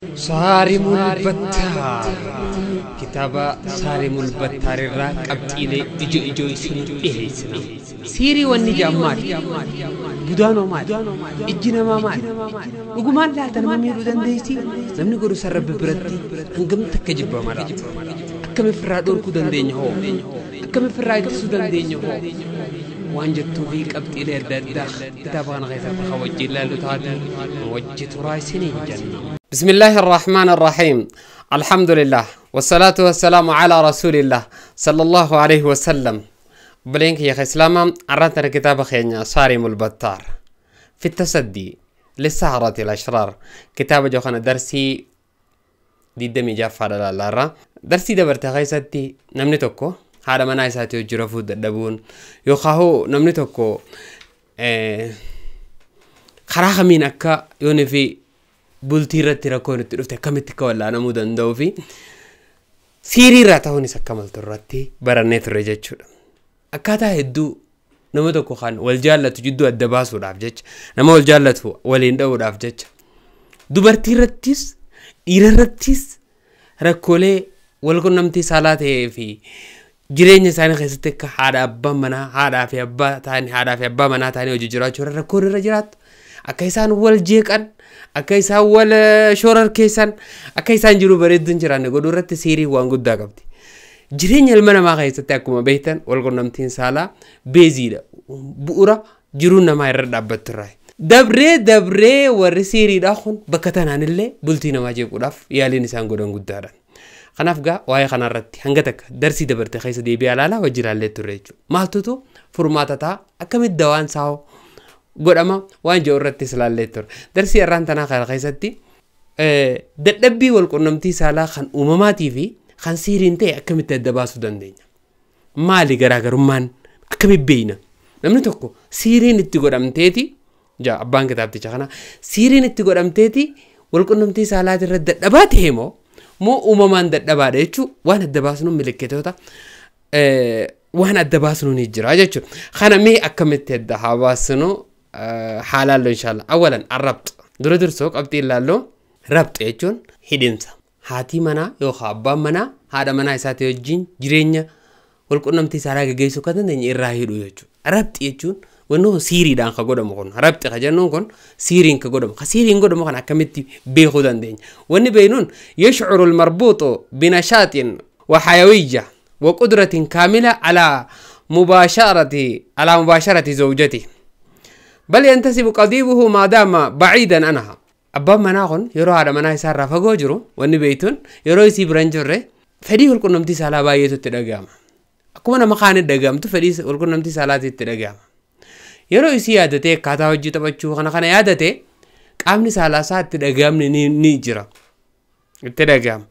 Saarimul Battaar kitaaba Saarimul Battaar irraa qabxiilee ijoo ijoo isinii dhiyeessina. Siirii wanni jedhan maali? Budaanoo maali? Ijji namaa maali? Dhugumaan laata nama miidhuu dandeessi? Namni godhu san Rabbi biratti hangam takka jibbama laata? Akkam ofirraa dhorkuu dandeenya hoo? Akkam ofirraa ittisuu dandeenya hoo? Waan jettuu fi qabxiilee adda addaa kitaaba kana keessatti kan wajjin ilaallu taate wajji turaa isiniin jenna. بسم الله الرحمن الرحيم. الحمد لله والصلاة والسلام على رسول الله صلى الله عليه وسلم. بلينك يا أخي إسلاما عرضنا كتاب خينا صارم البتار في التصدي للسهرة الأشرار. كتاب جوخنا درسي دي دمي جافة لارا درسي دبرت خيستي نمني توكو هذا ما نايساتي وجرفو دبون يوخاهو نمني توكو خراخ مين أكا يوني في bultii irratti rakkoon itti dhufte akkamitti akka wal'aanamuu danda'uu fi siirii irraa ta'uunis akka maltu irratti barannee turre jechuudha. Akkaataa hedduu nama tokko kan wal jaallatu jidduu adda baasuudhaaf jecha, nama wal jaallatu waliin dha'uudhaaf jecha, dubartii irrattis dhiira irrattis rakkoolee wal qunnamtii saalaa ta'ee fi jireenya isaanii keessatti akka haadha abbaa manaa haadhaa fi abbaa ta'anii haadhaa fi abbaa manaa ta'anii hojii jiraachuu irra rakkoon irra jiraattu. Akka isaan wal jeeqan, akka isaan wal shororkeessan, akka isaan jiru bareedduun jiraanne godhuu irratti siirii waan guddaa qabdi. Jireenya ilma namaa keessatti akkuma beektan wal qunnamtiin saalaa beeziidha. Bu'uura jiruun namaa irra dhaabbattu irraa. Dabree dabree warri siiriidhaa kun bakka tanaan illee bultii namaa jeequudhaaf yaaliin isaan godhan guddaadha. Kanaaf gaa waa'ee kanarratti hanga takka darsii dabarte keessa deebi'aa ilaalaa wajji ilaallee turre jechuudha. Maaltutu furmaata ta'a? Akkamitti dawaan saa'oo godhama waan jiru irratti ilaallee ture. Darsii irraan tanaa kana keessatti dadhabbii wal qunnamtii saalaa kan uumamaatii fi kan siiriin ta'e akkamitti adda baasuu dandeenya? Maali garaagarummaan? Akkamitti beekna? Namni tokko siiriin itti godhamteeti, jaa abbaan kitaabticha kana, siiriin itti godhamteeti wal qunnamtii saalaatii irratti dadhabaa ta'e moo moo uumamaan dadhabaadha jechuun waan adda baasnu milikkitoota waan adda baasnu ni jira jechuudha. Kana mee akkamitti adda haa baasnu haalaallo inshallah. Awalan arrabxa. Dura dursoo qabxii ilaalloo rabxa jechuun hidhinsa. Haatii manaa yookaan abbaan manaa haadha manaa isaatii wajjin jireenya walqunnamtii saalaa gaggeessuu kan dandeenye irraa hidhuu jechuudha. Rabxi jechuun wanni kun siiriidhaan kan godhamu kun rabxi kan jennuun kun siiriin kan godhamu. Kan siiriin godhamu kan akkamitti beekuu dandeenya? Wanni beeknuun yashcuru almarbuuxu binashaaxin wa hayawiyya wa qudratin kaamila alaa mubaasharati zawjatihi. بل ينتسب قضيبه ما دام بعيدا عنها. أبان مناغن يرو هذا منا يسار رافقو جرو واني بيتون يرو يسي برنجره فدي والقنمتي سالا بايتو تدقام أكو أنا مخان الدقام تو فدي والقنمتي سالا تدقام يرو يسي يادتي كاتا وجي تبچو خنا خنا يادتي قامني سالا سات تدقام ني جرا تدقام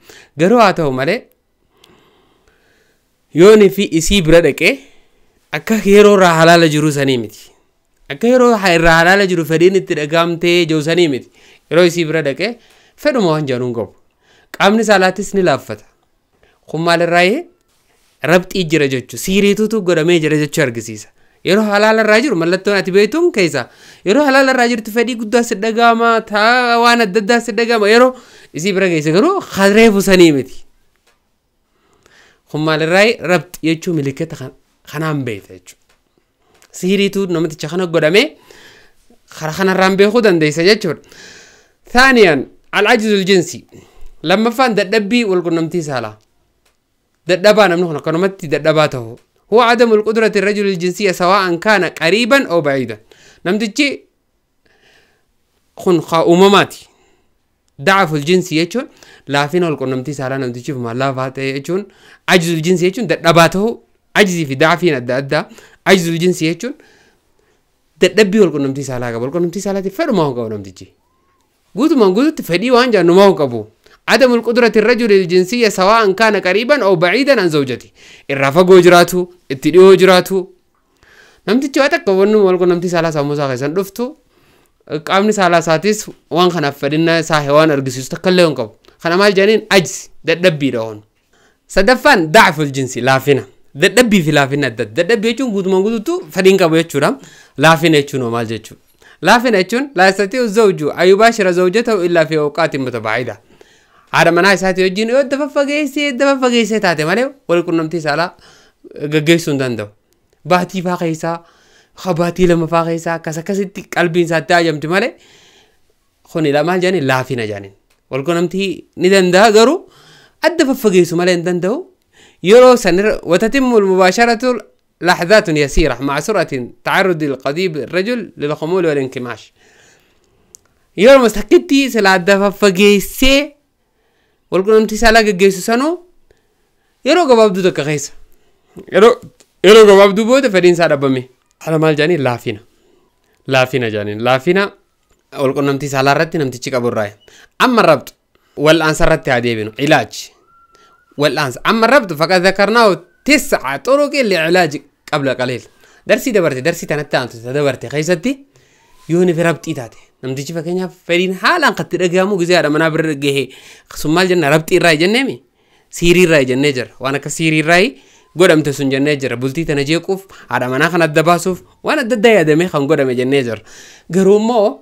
غرو آتو مالي يوني في يسي بردك أكا يرو راحلال جرو سنيمتي Akka yeroo irraa halaala jiru fedhiin itti dhagahamtee jiru sanii miti. Yeroo isii bira dhaqee fedhuma waan jedhuun qabu. Qaamni saalaatis ni laaffata. Kun maalirraayee rabxii jira jechuudha. Siiriitutu godhamee jira jechuu argisiisa. Yeroo halaala irraa jiru mallattoon ati beektuun keessa. Yeroo halaala irraa jirtu fedhii guddaa si dhagahama, waan adda addaa si dhagahama. Yeroo isii bira geesse garuu reefu sanii miti. Kun maalirraayee rabxii jechuun milikkita kanaan beekta jechuudha. Siiriitu namticha kana godhamee karaa kanarraan beekuu dandeessa jechuudha. Thaaniyan al-ajzul jinsi lammaffaan dadhabbii walqunnamtii saalaa. Dadhabaa namni kun akkanumatti dadhabaa ta'u. Huwa adamu al-qudrati ar-rajuli al-jinsiyya sawa'an kaana qariiban aw ba'iidan. Namtichi kun uumamaati. Da'afu al-jinsi jechuun laafina walqunnamtii saalaa namtichiif mallaafaa ta'e jechuun ajzul jinsi jechuun dadhabaa ta'u. Ajzii fi da'afiin adda addaa. Ajzul jinsi jechuun dadhabbii walqunnamtii saalaa qaba. Walqunnamtii saalaatiif fedhumaa hin qabu namtichi. Guutumaan guututti fedhii waan jaanumaa hin qabu. Adamu al-qudrati ar-rajuli al-jinsiyya sawa'an kaana qariiban aw ba'iidan an zawjati. Irraa fagoo jiraatu, itti dhiyoo jiraatu. Namtichi waa takka wanni walqunnamtii saalaa sammuu isaa keessan dhuftu qaamni saalaa isaatis waan kanaaf fedhinna isaa waan argisiisu takka illee hin qabu. Kana maal jedhaniin ajzi dadhabbiidha hoon. Sadaffaan da'afu al-jinsi laafina. Dadhabbii fi laafina adda adda. Dadhabbii jechuun guutumaan guutuutu fedhiin qabu jechuudha. Laafina jechuun maal jechuudha? Laafina jechuun laa yastatii'u zawju an yubaashira zawjatahu illaa fi awqaatin mutabaa'ida. Haadha manaa isaatii wajjin yoo adda faffageessee taate malee wal qunnamtii saalaa gaggeessuu hin danda'u. Baatii faa keessaa baatii lama faa keessaa akkas akkasitti qalbiin isaatti ajamti malee kuni lamaan jedhanii laafina jedhaniin. Wal qunnamtii ni danda'a garuu adda faffageessu malee hin danda'u. Yeroo sanirra watatimmu mubaasharatu لحظات يسيرة مع سرعة تعرض القضيب الرجل للخمول والانكماش. yeroo masakkitti sila adda faffageessee wal qunnamtii saalaa gaggeessu sanuu yeroo gabaabduu takka keessa yeroo gabaabduu booda fedhiin isaa dhabame. Haala maal jedhanii laafina. Laafina jedhaniin laafina wal qunnamtii saalaa irratti namtichi qabu irraa. Amma rabxu wal'aansa irratti haa deebinu ilaaji. Wal'aansa amma rabxu faqad dhakarnaahu 9 طرق لعلاج قبل قليل. درسي دبرتي درسي tanatti aantu dabarte keessatti yooni fi rabxii taate namtichi fakkeenyaaf fedhiin haalaan qatti dhagahamu gizee haadha manaa bira gahee sun maal jenna rabxii irraa jenneemi siirii irraa jennee jira waan akka siirii irraa godhamte sun jennee jira bultii tana jeequuf haadha manaa kan adda baasuuf waan adda addaa yaadamee kan godhame jennee jira. Garuu immoo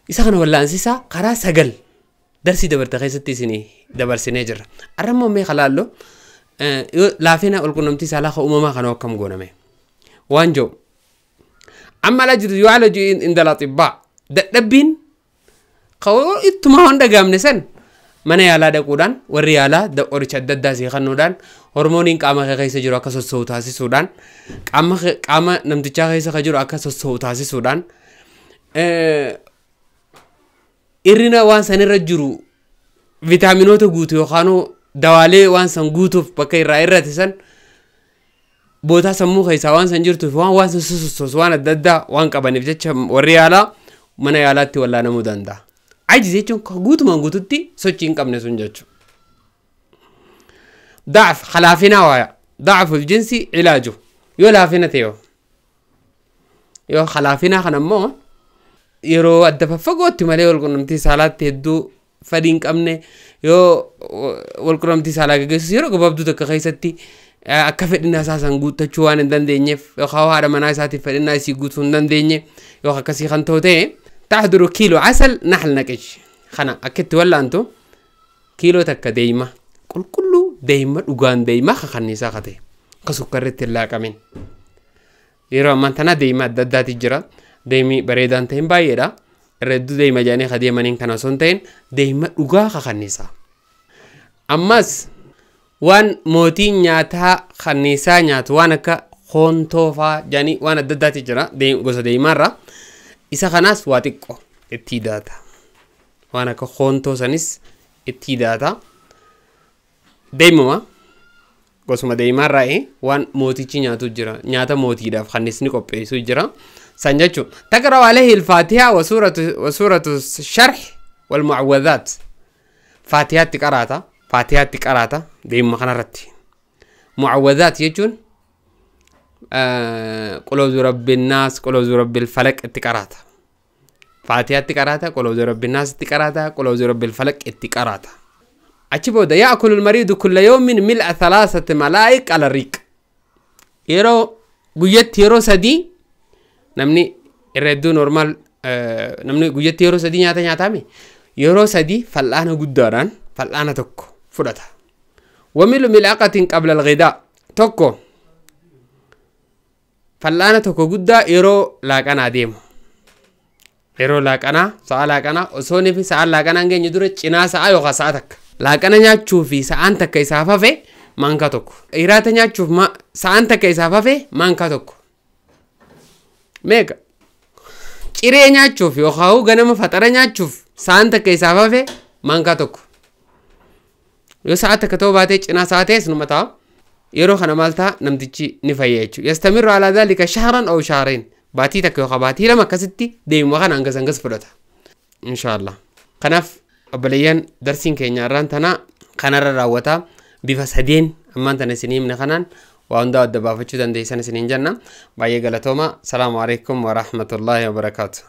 isa kana wallaansisaa karaa 9 darsii dabarte keessatti isinii dabarsinee jira. Arra immoo mee kalaallo laafina wal qunnamtii saalaa uumamaa kana akkam gooname waan jiru. Amma alajju yu'alaju inda al-atibbaa dadhabbiin ittuma waan dhagaamne san mana yaalaa dhaquudhaan warri yaalaa qoricha adda addaa sii kennuudhaan hormooniin qaama kee keessa jiru akka sossoo'u taasisuudhaan qaama namtichaa keessa ka jiru akka sossoo'u taasisuudhaan irrina waan sanirra jiru viitaaminoota guutuu yookaan dawaalee waan san guutuuf bakka irraa irrate san bootaa sammuu keessaa waan san jirtuuf waan san sossoosu waan adda addaa waan qabaniif jecha warri yaalaa mana yaalaatti wallaanamuu danda'a. Ajiz jechuun guutumaan guututti sochii hin qabne sun jechuudha. Da'af halaafinaa waaya. Da'aful jinsi ilaaju. Yoo laafina ta'e yoo halaafinaa kana immoo yeroo adda faffagootti malee wal qunnamtii saalaatti hedduu fedhii hin qabne yoo wal qunnamtii saalaa gaggeessus yeroo gabaabduu takka keessatti akka fedhinnaa isaa san guuttachuu waan hin dandeenyeef yookaan haadha manaa isaatiif fedhinnaa isii guutuu hin dandeenye yookaan akkasii kan ta'u ta'e taxduru kiiloo asal naxal naqish kana akkitti wallaantu kiiloo takka deeyma qulqulluu deeyma dhugaan deeyma kakanniisaa ka ta'e akka sukkarri itti hin laaqamin. Yeroo ammaan tana deeyma adda addaati jira. Deeymi bareedaan ta'in baay'eedha. Irra hedduu deeyma jedhanii ka deemaniin kana osoo hin ta'in deeyma dhugaa kakanniisaa. Ammas waan mootiin nyaataa kanniisaa nyaatu waan akka hoontoo faa jedhanii waan adda addaati jira gosa deeymaarra. Isa kanaas waa xiqqoo itti daata. Waan akka hoontoo sanis itti daata. Deemuma gosuma deeymaarraa waan mootichi nyaatu jira. Nyaata mootiidhaaf kanniisni qopheessu jira. San jechuun taqra'u alayhi al-faatihaa wa suuratu sharh wal mu'awwadhaat. Faatihaatti qaraata. Faatihaatti qaraata deemuma kanarratti. Mu'awwadhaat jechuun qul a'uudhu birabbin naas, qul a'uudhu birabbil falaq itti qaraata. Faatihaatti qaraata, qul a'uudhu birabbin naas itti qaraata, qul a'uudhu birabbil falaq itti qaraata. Achi booda ya'kulu al-mariidu kulla yawmin mil'a 3 malaa'iq ala riiq. Yeroo guyyatti yeroo 3 namni irra hedduu normaal namni guyyatti yeroo 3 nyaata nyaatame yeroo 3 fal'aana guddaadhaan fal'aana tokko fudhata. Wamilu mil'aqatin qabla al-ghidaa tokko fal'aana tokko guddaa yeroo laaqanaa deemu. Yeroo laaqanaa sa'a laaqanaa osoo inni fi sa'a laaqanaa hin geenye dura cinaa sa'a yookaan sa'a takka. Laaqana nyaachuu fi sa'aan takka isaaf hafe maankaa tokko. Hiraata nyaachuuf sa'aan takka isaaf hafe maankaa tokko. Meeqa? Ciree nyaachuuf yookaan ganama faxara nyaachuuf sa'aan takka isaaf hafe maankaa tokko. Yoo sa'a takka ta'uu baatee cinaa sa'a ta'es numa ta'a. Yeroo kana maal ta'a namtichi ni fayya jechuudha. Yastamirru alaa dhaalika shahran aw shahrayn. Baatii takka yookaan baatii lama akkasitti deemuma kana hangas hangas fudhata. Inshaallah. Kanaaf obboleeyyan darsiin keenya irraan tana kanarra raawwataa bifa sadeen ammaan tana isinii himne kanaan waa hundaa adda baafachuu dandeessan isiniin jenna. Baay'ee galatooma. Salaamu alaikum wa rahmatullaahi wa barakaatu.